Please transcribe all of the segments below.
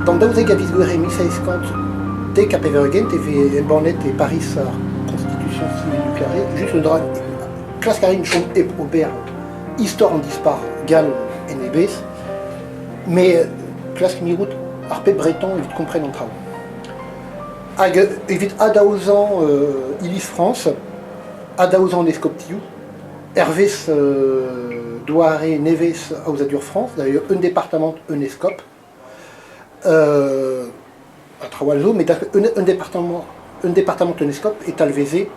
D'an 12 a viz Gouhere 1790 e vez embannet e Pariz ar Constitution civile du Carré, just un dra klask a rin chom hep ober istor an dispac'h gall en e bezh, met klask mirout ar pep breton evit kompren an traoù. Hag evit adaozañ iliz Frañs, adaozañ an eskoptioù, hervez doare nevez aozadur Frañs, d'ailleurs un departamant, un eskob, ha traoù all zo, met un departamant, un departamant, un eskob e talveze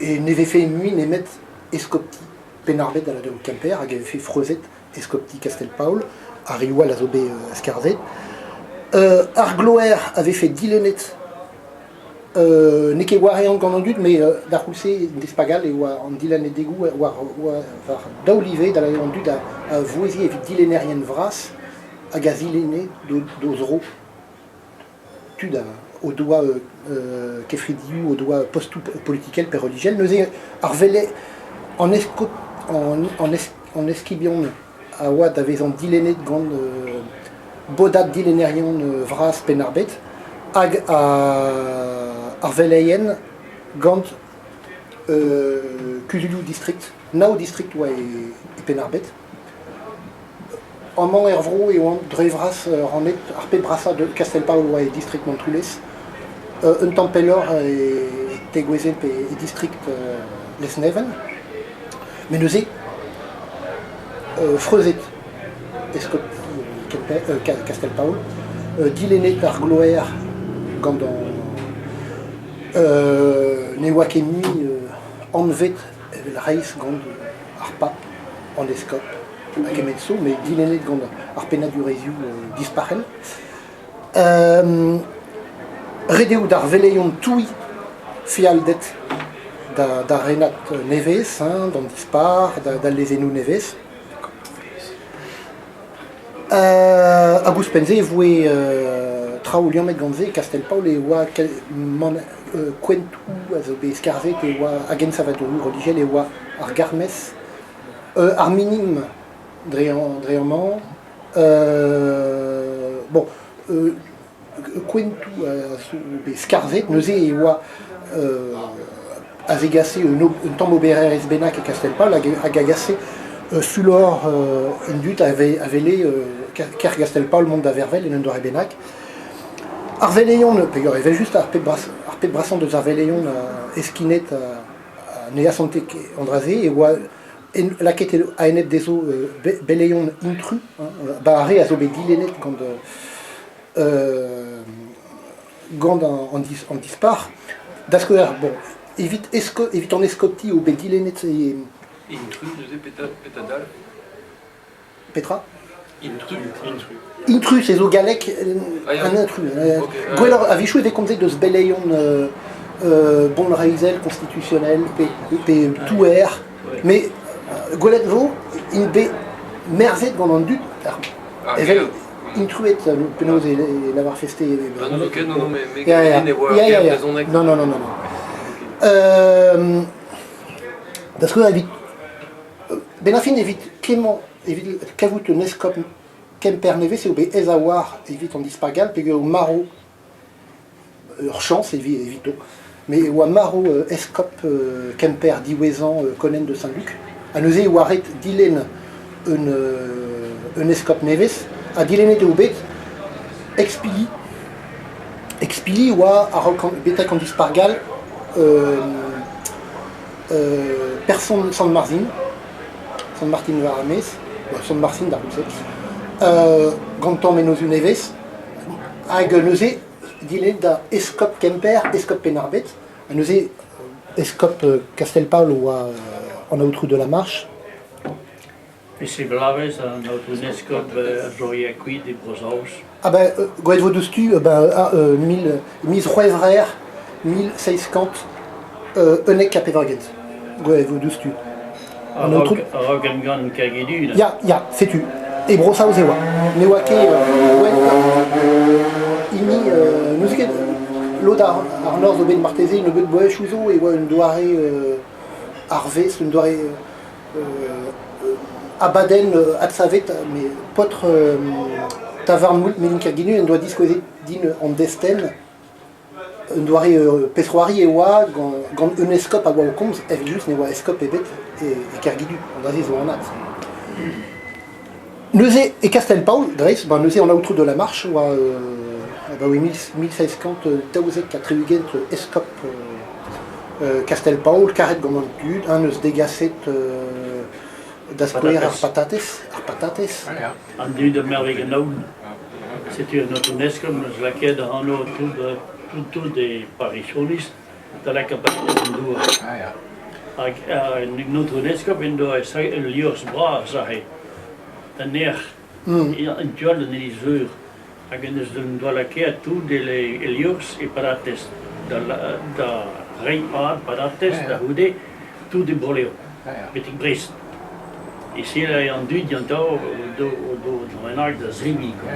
e ne vefe mui nemet eskopti Penn-ar-Bed da lavarout Kemper hag e vefe freuzet eskopti Kastell-Paol, ar reoù all a zo bet skarzhet. Ar gloer a vefe dilennet n'eo ket war-eeun gant an dud, met d'ar c'houlz-se, en Despagal, e oa an dilennadegoù war daou live, da lavarout an dud a vouezhie evit dilennerien vras hag a zilenne d'o zro tud o doa kefridioù, o doa postoù politikel pe relijiel. Neuze ar wele an eskob an eskibion a oa da vezañ dilennet gant bodad dilennerion vras Penn-ar-Bed hag ar veleien gant kuzulioù district, nav district oa e Penn-ar-Bed. Amañ er vro e oant dre vras rannet ar pep brasañ de Kastell-Paol oa e district Montroulez. Un tamm pelloc'h e tegouezhent e district Lesneven. Met neuze, freuzet eskopti Kastell-Paol, dilennet ar gloer gant an ne oa ket mui anvet evel reizh gant ar pab, an eskob ha kement zo, met dilennet gant ar pennadurezhioù dispac'hel. Ret eo d'ar veleion touiñ fealded da renad nevez, hein, d'an dispac'h, d'al lezennoù nevez. Hag ouzhpenn-se e voe traoù liammet gant se e Kastell-Paol e oa kouentoù a zo bet skarzhet e oa hag ensavadurioù relijiel e oa ar garmez, ar minim dre amañ. Bon, kouentoù a zo bet skarzhet, neuze e oa a zegase un tamm obererezh bennak e Kastell-Paol hag a gase fulor an dud a wele kêr Gastell-Paol mont da vervel en un doare bennak. Ar veleion, peogwir evel-just ar pep brasañ deus ar veleion heskinet ne asante ket an dra-se e oa lakaet a-enep dezho beleion intru, ba ar re a zo bet dilennet gant gant an dispac'h. Da skouer, bon, evit evit an eskopti eo bet dilennet e... Intru neuze, petra dal? Petra? Intru, intru. Intru, c'est zo gallek, un intru. Gwelloc'h, a-wechoù e vez komzet eus beleion bonreizhel, constitutionnel, pe, pe touer, mais gwelet vo int bet merzet gant an dud evel intruet penaos e lavarfes-te Ah non, ok, non, non, mais, mais ya, ya. Ya, ya, ya. Non, non, non, non. Da skouer evit Ben ar fin evit kemmañ evit kavout un eskob Kemper-Nevez eo bet aes a-walc'h evit an Dispac'h gall peogwir eo marv ur chañs evito met e oa marv eskob Kemper diwezhañ Konen de Saint-Luc ha neuze e oa ret dilenn un eskob nevez ha dilennet eo bet Expilly. Expilly oa a-raok betek an Dispac'h gall Person Sant-Marzhin, Sant-Martin war ar maez, Sant-Marzhin d'ar goulz-se, gantañ mennozhioù nevez, hag neuze dilennet da eskob Kemper, eskob Penn-ar-Bed, ha neuze eskob Kastell-Paol oa an aotrou de la Marche. Peseurt bloavezh an aotrou 'n eskob a zoria kuit e Bro-Saoz? Ah ben, gwelet vo diouzhtu, ben, mil, miz C'hwevrer 1791. Gwelet vo diouzhtu. An aotrou... A-raok emgann Kergedun. Ya, ya, setu. E Bro-Saoz e oa. Ne oa ket hini... n'eus ket lod ar, ar Norzh zo bet marteze nebeut bloavezhioù zo e oa un doare arvest, un doare abadenn adsavet, met paotr Tavarn Milin Kerginu en doa diskouezet din an destenn un doare pezh-c'hoari e oa gant un eskob a oa o komz, evel-just ne oa eskob ebet e Kergidu, an dra-se zo anat. Neuze, e Kastell-Paol, dreist, ben neuze an aotrou de la Marche oa abaoe 1772 eskob Kastell-Paol, karet gant an dud, eñ 'neus degaset da skouer ar patatez, ar patatez. An dud a merve gant aon. Setu an aotrou eskob 'neus lakaet ac'hano tout e parisioniz da lakaat patatez en dour. Hag an aotrou eskob en doa ul liorzh bras aze, da nec'h, en tu all d'an iliz-veur. Hag en deus doa lakaet tout e liorzh e patatez, da reiñ pad patatez da c'houde tout e Bro-Leon, betek Brest. E-se eo an dud gantañ o do bennak da zebriñ kwa.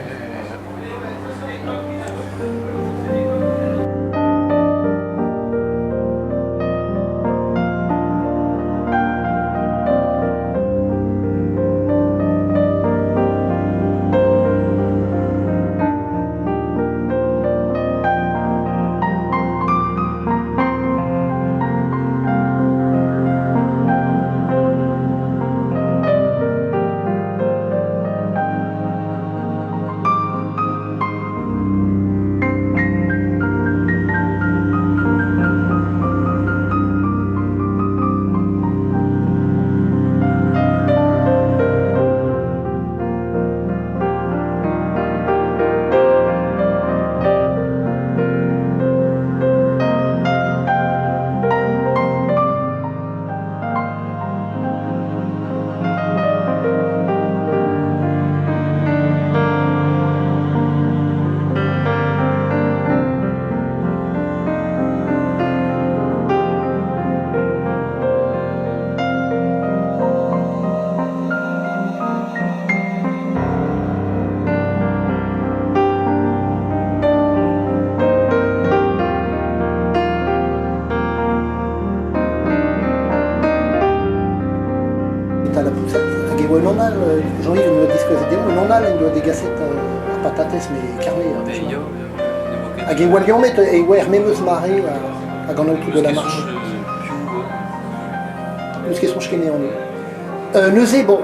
E-tal la poussette, hag e oa un anal, Jean-Yves en doa diskouezet dezhañ, un anal en doa degaset ar patatez met Carné ar wech-mañ. Hag e oa liammet e oa er memes mare hag an aotrou de la Marche. N'eus ket soñj ken e anv. Neuze, bon,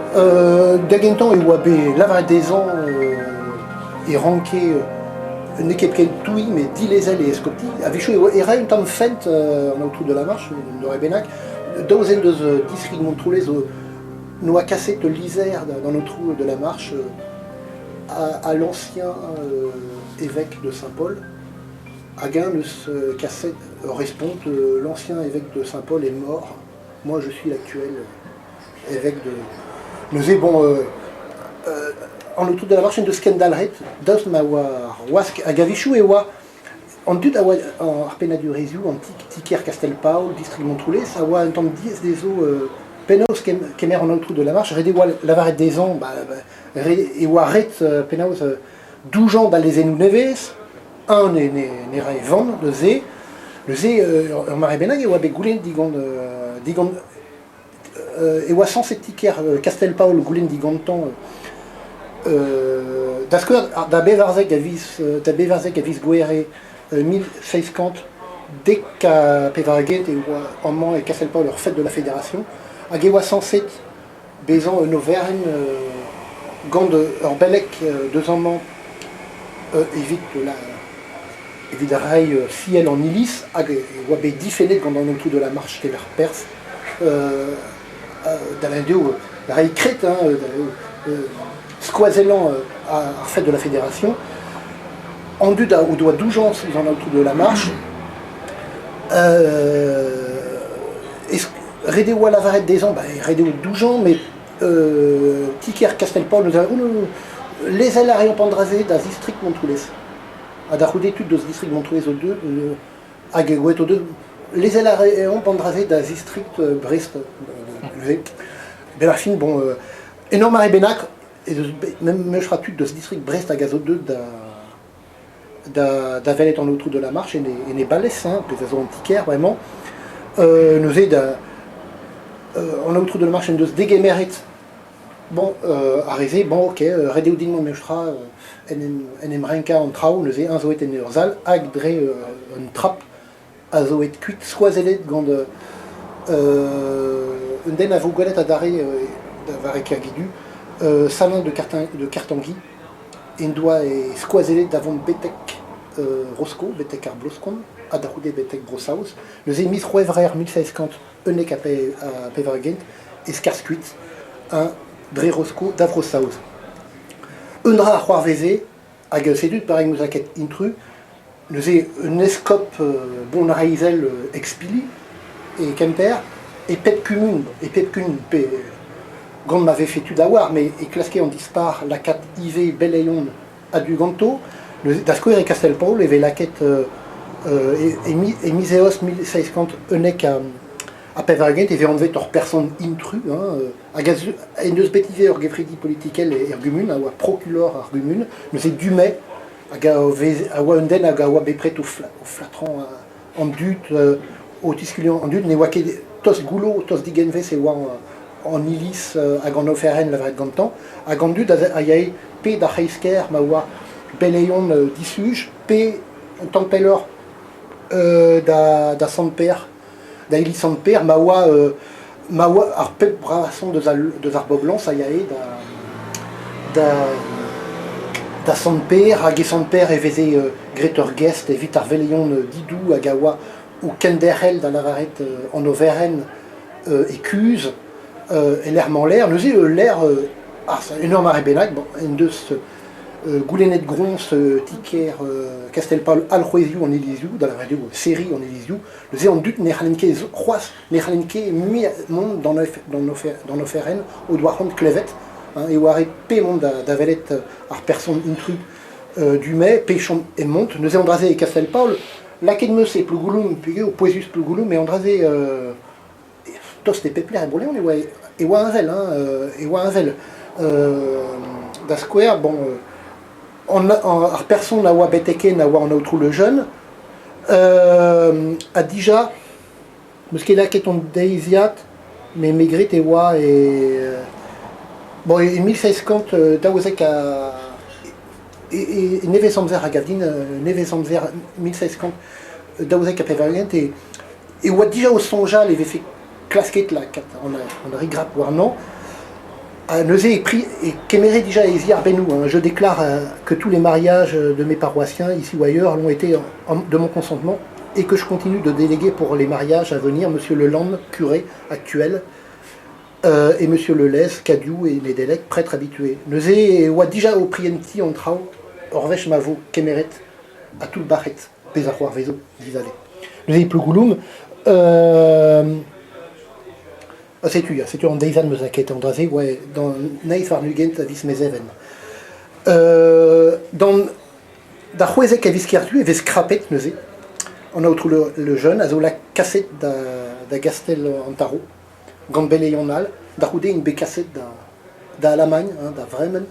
da gentañ e oa bet lavaret dezhañ e ranke n'eo ket ken touiñ met dilezel e eskopti. A-wechoù e rae un tamm fent an aotrou de la Marche, un doare bennak. Daou zen deus distrig Montroulez n'oa kaset ul lizher d'an aotrou de la Marche à l'ancien évêque de Saint-Paul. Hag eñ neus kaset ur respont, l'ancien évêque de Saint-Paul est mort, moi je suis l'actuel évêque de... Neuze, bon, an aotrou de la Marche en deus kendalc'het, daoust ma oa ar wask, hag a-wechoù e oa an dud a oa ar pennadurezhioù, an ti-kêr Kastell-Paol, distrig Montroulez, a oa un tamm diaes dezho penaos kemer an aotrou de la Marche. Ret e oa lavaret dezhañ e oa ret penaos doujañ da lezennoù nevez, eñ ne rae van neuze. Neuze, ur mare bennak e oa bet goulennet digant digant e oa sañset ti-kêr Kastell-Paol goulenn digantañ da skouer da bevarzek a viz da bevarzek a viz Gouere 1790 e oa amañ e Kastell-Paol ur fête de la Fédération hag e oa sañset bezañ un oferenn gant ur beleg deus amañ evit la evit reiñ siell an iliz hag e oa bet difennet gant an aotrou de la Marche kemer perzh da lâret eo reiñ kred hein, skoazellañ ar fête de la Fédération. An dud o doa doujañs ouzh an aotrou de la Marche. Ret e oa lavaret dezhañ, ba, ret eo doujañ, met ti-kêr Kastell-Paol neuze, lezel a reomp an dra-se da zistrikt Montroulez. Ha da c'houde tud deus distrikt Montroulez o-deus, hag e oa o-deus, lezel a reomp an dra-se da zistrikt Brest. Neuze, benn ar fin, bon, en ur mare bennak, ez eus bet, memes tra tud deus distrikt Brest hag a zo deuet da da welet an aotrou de la Marche en e balez, hein, pezh a zo an ti-kêr bremañ. Neuze da an aotrou de la Marche en deus degemeret Bon, ar re-se, bon, ok, ret eo din mont memestra en em renkañ an traoù, neuze eñ zo aet en ur sal hag dre un trap a zo aet kuit skoazellet gant un den a vo gwelet adarre da vare Kergidu, Salin de Kertanguy, en doa e skoazellet da vont betek Rosko, betek ar Bloskon, ha da c'houde betek Bro-Saoz. Neuze miz C'hwevrer 1791 e skarzh kuit un dre Rosko da Vro-Saoz. Un dra a c'hoarveze, hag setu perak n'eus lakaet intru, neuze un eskob bonreizhel Expilly e Kemper, e pep kumun, e pep kumun, pe gant ma vefe tud a-walc'h, met e klaske an dispac'h lakaat ivez beleion a-du ganto. Neuze, da skouer e Kastell-Paol e vez lakaet e miz Eost 1791 e vez anvet ur person intru, hein, hag en deus bet ivez ur gefridi politikel er gumun, a oa prokulor ar gumun, neuze Dumay, hag a oa un den hag a oa bepred o flatrañ an dud, o tiskuliañ an dud, ne oa ket tost goullo, tost digenvez e oa an iliz hag an oferenn lavaret gantañ, hag an dud a yae pe d'ar c'hreiz-kêr ma oa beleion disuj, pe un tamm pelloc'h da Sant-Pêr, da iliz Sant-Pêr ma oa ar pep brasañ deus ar boblañs a yae da Sant-Pêr, hag e Sant-Pêr e veze graet ur gest evit ar veleion didou hag a oa o kenderc'hel da lavaret an overenn e kuzh e lec'h-mañ-lec'h. Neuze ul lec'h en ur mare bennak, bon, en deus goulennet groñs ti-kêr Kastell-Paol alc'hwezioù an ilizioù, da lavaret eo serriñ an ilizioù. Neuze an dud ne c'hallent ket c'hoazh, ne c'hallent ket mui mont d'an oferenn o doa c'hoant klevet, hein, e oa ret pe mont da welet ar person intru du-mañ, pe chom e mont. Neuze an dra-se e Kastell-Paol, lakaet 'm eus e Plougouloum, peogwir pouezus Plougouloum, met an dra-se tost e pep lec'h e Bro-Leon e oa heñvel, hein, e oa heñvel. Da skouer, bon, ar person a oa betek-henn a oa an aotrou Lejeune, ha dija 'meus ket lakaet an deiziad, met me 'gred e oa e bon e 1712 ha e nevez-amzer a gav din, nevez-amzer 1792 e oa dija o soñjal e vefe klasket lakaat an rigrap warnañ. Ha neuze e kemere dija e ziarbennoù, hein. Je déclare que tous les mariages de mes paroissiens, ici ou ailleurs, l'ont été de mon consentement et que je continue de déléguer pour les mariages à venir monsieur Leland, curé actuel, et monsieur Lelez, Cadiou et Nedelec, prêtre habitué. Neuze e oa dija o prientiñ an traoù ur wech ma vo kemeret ha toullbac'het pezh a c'hoarvezo dizale. Neuze e Plougouloum, setu ya, setu an deizad 'm eus lakaet an dra-se, oa d'an eizh warn-ugent a viz Mezheven. D'ar 16 a viz Kerzu e vez skrapet neuze an aotrou Le Jeune a zo kaset da Gastell an Taro gant beleion all. Da c'houde int bet kaset da Alamagn, hein, da Vremen,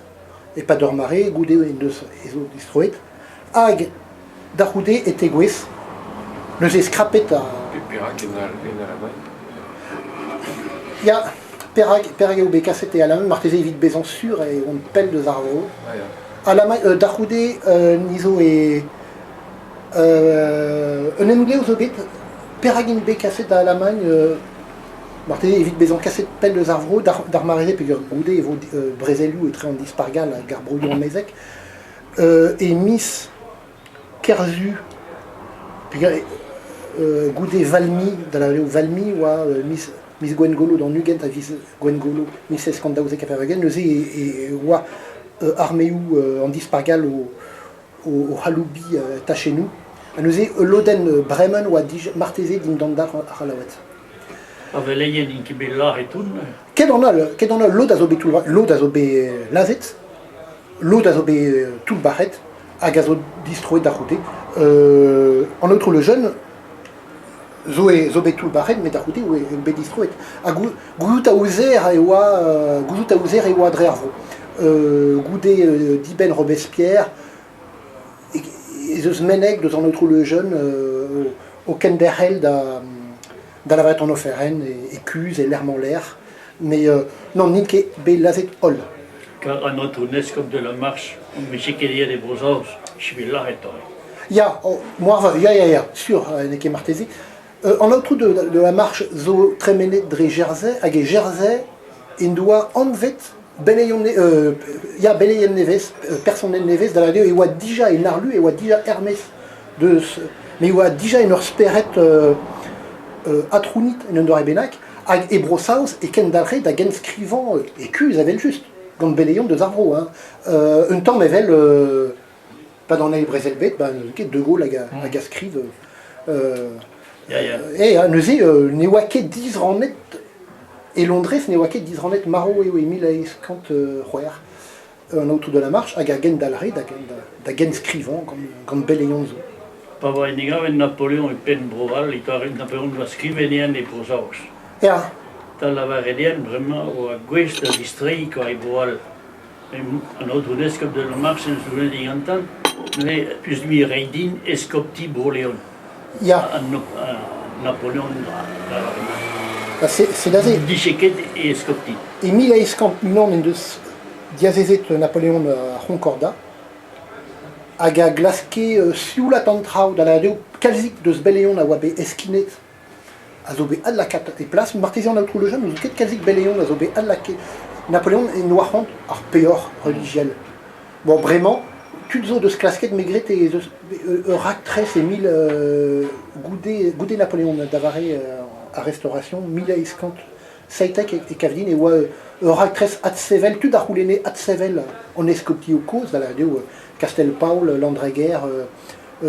e-pad ur mare, goude en deus ez zo distroet. Hag da c'houde e tegouezh neuze skrapet ar... Perak en Alamagn? Ya, perak eo bet kaset e Alamagn? Marteze evit bezañ sur e oant pell deus ar vro. Ah, ya. Alamagn, da c'houde ni zo e... Un emglev zo bet, perak int bet kaset da Alamagn? Marteze evit bezañ kaset pell eus ar vro d'ar mare-se peogwir goude e vo brezelioù etre an Dispac'h gall hag ar broioù amezek. E miz Kerzu, peogwir goude Valmy, da lavaret eo Valmy oa miz Gwengolo d'an 20 a viz Gwengolo 1792, neuze e oa armeoù an Dispac'h gall o c'haloubiñ tachennoù. Ha neuze ul lodenn Bremen oa marteze dindan dalc'h ar C'hallaoued. Ar veleien int ket bet lazhet tout. Ket an holl, ket an holl. Lod a zo bet lod a zo bet lazhet, lod a zo bet toullbac'het hag a zo distroet da c'houde. An aotrou Lejeune zo bet toullbac'het met da c'houde eo bet distroet. Ha gouzout a ouzer e oa gouzout a ouzer e oa dre ar vro. Goude dibenn Robespierre ez eus meneg deus an aotrou Lejeune o kenderc'hel da lavaret an oferenn e kuzh, e lec'h-mañ-lec'h. Mais non, n'int ket bet lazhet holl. Kar an aotrou 'n eskob de la Marche, on vije ket aet e Bro-Saoz, je vais lazhet aze. Ya, oh, moarvat, ya, ya, ya, sur, n'eo ket marteze. An aotrou de la Marche zo tremenet dre Jersey, hag e Jersey en doa anvet beleion, ya, beleien nevez, personel nevez, da lâret eo e oa dija en harlu, e oa dija er-maez deus, met e oa dija en ur spered atrounit en un doare bennak, hag e Bro-Saoz e kendalc'he da genskrivañ e kuzh evel-just, gant beleion deus ar vro. Hein. Un tamm evel pad an eil brezel-bed, ba n'eus ket De Gaulle hag a skriv. Ya, neuze ne oa ket disrannet e Londrez ne oa ket disrannet marv eo e 1806 an aotrou de la Marche hag a gendalc'he da genskrivañ gant beleion zo. Pa oa en e Napoleon e penn Bro-C'hall e kare Napoleon oa skrivet en e Bro-Saoz. Ya. Da lavaret eo bremañ oa gouest da zistreiñ kwa e Bro-C'hall. An aotrou 'n eskob de la Marche en deus goulennet digantañ neuze peus mui reiñ din eskopti Bro-Leon. Ya. An Napoleon Bah, c'est aze. Dije ket e eskopti. E 1801 en deus diazezet Napoleon ar C'honcordat hag a glaske sioulat an traoù da lâret eo kalzik deus Beleon a oa bet eskinet a zo bet adlakaet e plas. Marteze an aotrou Lejeune n'ouzon ket kalzik Beleon a zo bet adlakaet. Napoleon en doa c'hoant ar peoc'h relijiel. Bon, bremañ, tud zo deus klasket me gred ez eus ur raktres e mil goude, goude Napoleon da vare ar Restauration 1817 e kav din e oa ur raktres adsevel, tud a c'houlenne adsevel an eskoptioù kozh, da lâret eo Kastell-Paol, Landreger,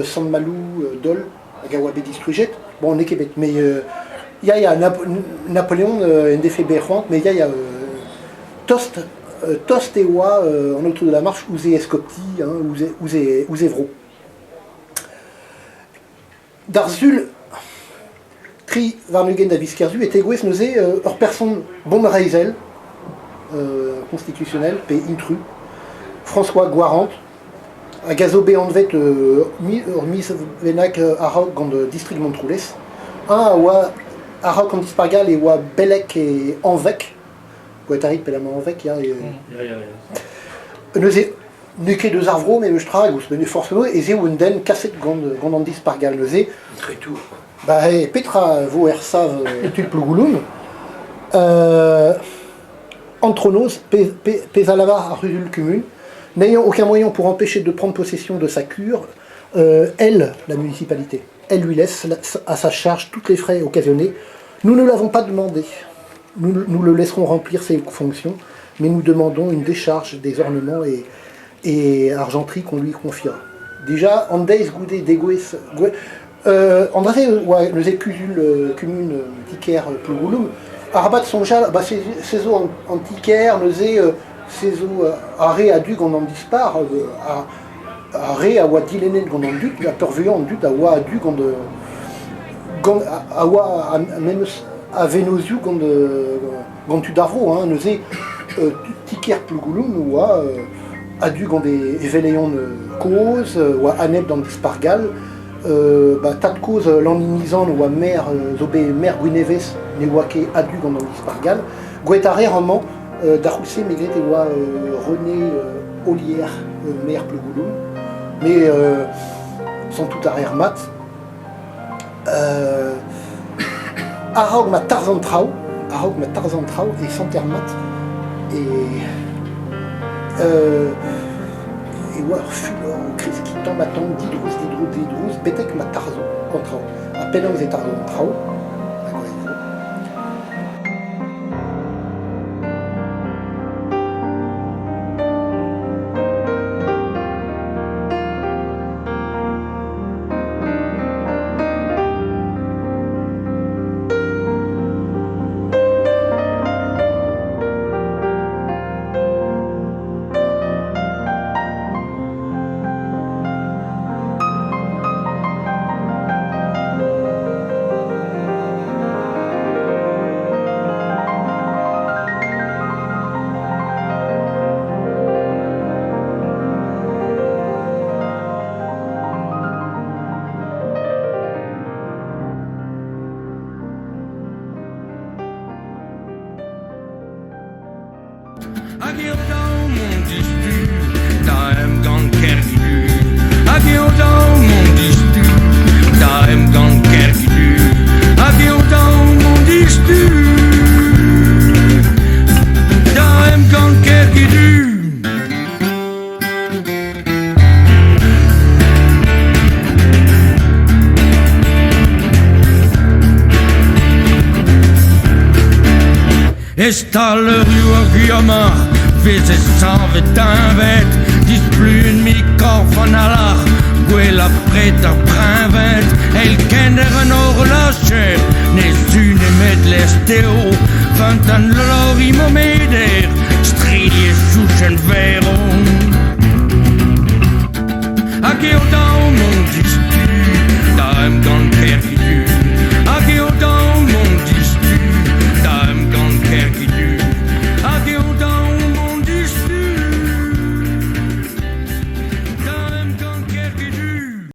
Sant-Maloù, Dol, hag a oa bet distrujet. Bon, n'eo ket bet, mais ya, ya, Napoleon en defe bet c'hoant, mais ya, ya, tost, tost e oa an aotrou de la Marche ouzh e eskopti, hein, ouzh e vro. D'ar Sul, 23 da viz Kerzu, e tegouezh neuze ur person bonreizhel, constitutionnel pe intru, François Guarant, hag a zo bet anvet ur miz bennak a-raok gant distrig Montroulez. Eñ a oa a-raok an dispargal e oa beleg e Hañveg, Gouetarit pelamant Hañveg, ya. Neuze n'eo ket eus ar vro memes tra, ouzhpenn forzh penaos ez eo un den kaset gant an dispargal neuze. Traitour. Ba petra vo er sav tud Plougouloum? Antronoz, pezh a lavar ar c'huzul-kumun, n'ayant aucun moyen pour empêcher de prendre possession de sa cure, elle, la municipalité, elle lui laisse à sa charge tous les frais occasionnés. Nous ne l'avons pas demandé. Nous le laisserons remplir ses fonctions, mais nous demandons une décharge des ornements et argenterie qu'on lui confiera. Déjà, an deiz goude degouezh an dra-se oa neuze kuzul kumun ti-kêr Plougouloum. Arabat soñjal, ba se zo an ti-kêr neuze, se zo ar re a-du gant an dispac'h, ar re a oa dilennet gant an dud, ha peurvuiañ an dud a oa a-du gant gant a oa memes a vennozioù gant tud ar vro. Hein. Neuze, ti-kêr Plougouloum oa a-du gant e veleion kozh, oa anep d'an dispac'h gall. Ba tad-kozh Lanninizan oa maer, zo bet maer Gwinevez, ne oa ket a-du gant an dispac'h gall. Gouet a reer amañ, d'ar c'houlz-se me gred e oa René Olier maer Plougouloum, mais santout a reer mat. A-raok ma tarzh an traoù, a-raok ma tarzh an traoù e santer mat e e oa ur fulor o kreskiñ tamm-ha-tamm, didrouz, didrouz, didrouz, betek ma tarzho an traoù. Ha penaos e tarzho an traoù? Hag e vo. Hag eo dav mont diouzhtu da emgann Kergidu. Hag eo dav mont diouzhtu da emgann Kergidu. Hag eo dav mont diouzhtu da emgann Kergidu. E-tal eurioù ar Guiamar 'veze savet deñved Displun-mik korf an alarc'h gwellañ pred ar preñved Eilkent an horlocher ne zu nemet lestev Fant an lori momeder Strilh e chouchenn verv.